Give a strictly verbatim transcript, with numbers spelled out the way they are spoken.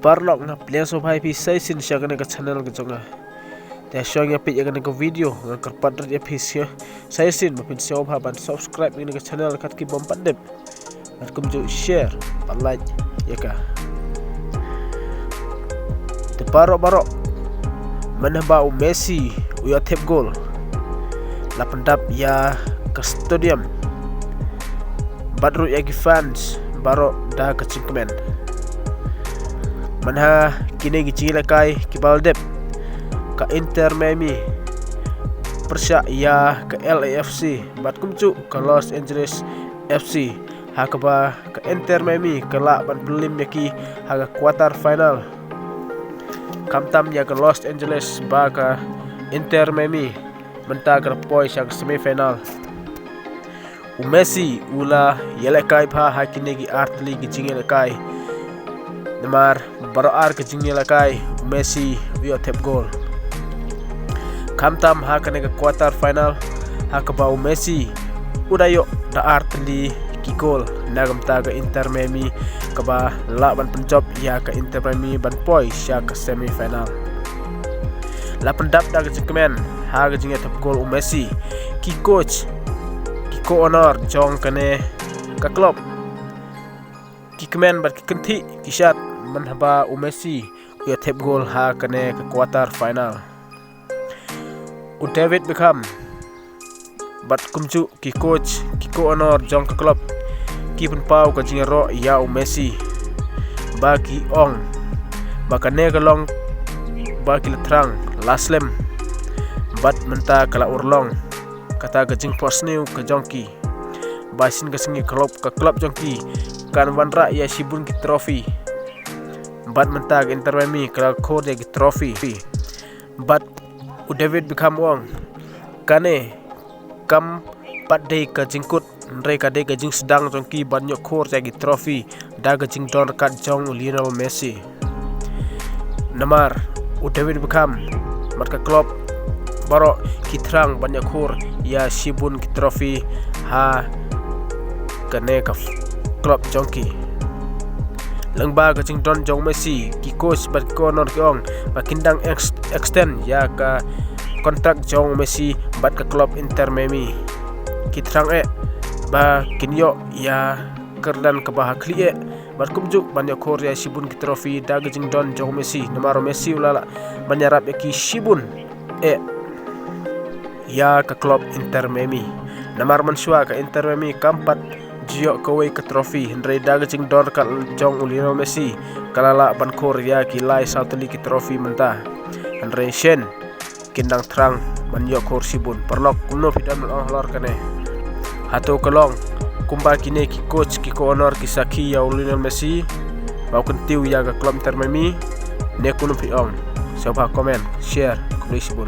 Paralok, nga pdiang sngewbha ïa phi sa shisien sha kane ka channel ka jong nga. Te shong ïa phi ïa kane ka video, nga kyrpad rit ïa phi shisien sa shisien ba phin sngewbha ban subscribe ïa kane ka channel kat ki bym pat dep. Bad kumjuh share bad like ïa ka. Te baroh baroh mynhaba u Messi u ïoh thep gol, la pyndap ïa ka stadium bad ruh ïa ki fans baroh da ka jingkmen. Mynha kine ki jingïalehkai kiba la dep, ka Inter Miami pyrshah ïa ka L A F C bad kumjuh ka Los Angeles F C, ha kaba ka Inter Miami ka lah ban pynlip ïa ki ha ka quarter final. Khamtam ïa ka Los Angeles bad ka Inter Miami mynta ka la poi sha ka semi final. U Messi u la ïalehkai bha ha kine ki artylli ki jingïalehkai, namar baroh ar ki jingïalehkai u Messi u ïoh thep gol. Khamtam ha kane ka quarter final, ha kaba u Messi u da ïoh da artylli ki gol na ka bynta ka Inter Miami, kaba lah ban pynjop ïa ka Inter Miami ban poi sha ka semi final. La pyndap da ka jingkmen ha ka jingïoh thep gol u Messi, ki coach, ki co-owner jong kane ka club, ki kmen bad ki kynthih ki shad mynhaba u Messi u ïoh thep gol ha kane ka quarter final. U David Beckham bad kumjuh ki coach, ki co-owner jong ka club ki pynpaw ka jingïaroh ïa u Messi, ba ki ong ba kane ka long ba ki la thrang la slem bad mynta ka la urlong kata ka jingphohsniew ka jong ki, ba shisien ka sngi ka club, ka club jong ki kan wanrah ïa shibun ki trophy. Bad mynta ka Inter Miami ka la khur ïa ki trophy. Bad u David Beckham u ong, kane kam pat dei ka jingkut, hynrei ka dei ka jingsdang jong ki ban ïoh khur ïa ki trophy da ka jingdon ryngkat jong u Lionel Messi. Namar u David Beckham bad ka club baroh ki thrang ban ïoh khur ïa shibun ki trophy ha kane ka club jong ki. Lyngba ka jingdon jong u Messi, ki coach bad ki co-owner ki ong ba kin dang ex-, extend ïa ka contract jong u Messi bad ka club Inter Miami. Ki thrang eh ba kin ïoh ïa ka kyrdan kaba ha khlieh eh bad kumjuh ban ïoh khur ïa shibun ki trophy da ka jingdon jong u Messi, namar u Messi u la lah ban ïarap ïa ki shibun eh ïa ka club Inter Miami. Namar mynshuwa ka Inter Miami kam pat ju ïoh kawei ka trophy, hynrei da ka jingdon ryngkat jong u Lionel Messi ka la lah ban khur ïa ki lai saw tylli ki trophy mynta. Hynrei shen kin dang thrang ban ïoh khur shibun. Paralok, kumno phi don ban ong halor kane? Hato ka long kumba kine ki coach, ki co-owner ki sakhi ïa u Lionel Messi ba u kyntiew ïa ka club Inter Miami, ne kumno phi ong? Sngewbha comment, share. Khublei shibun.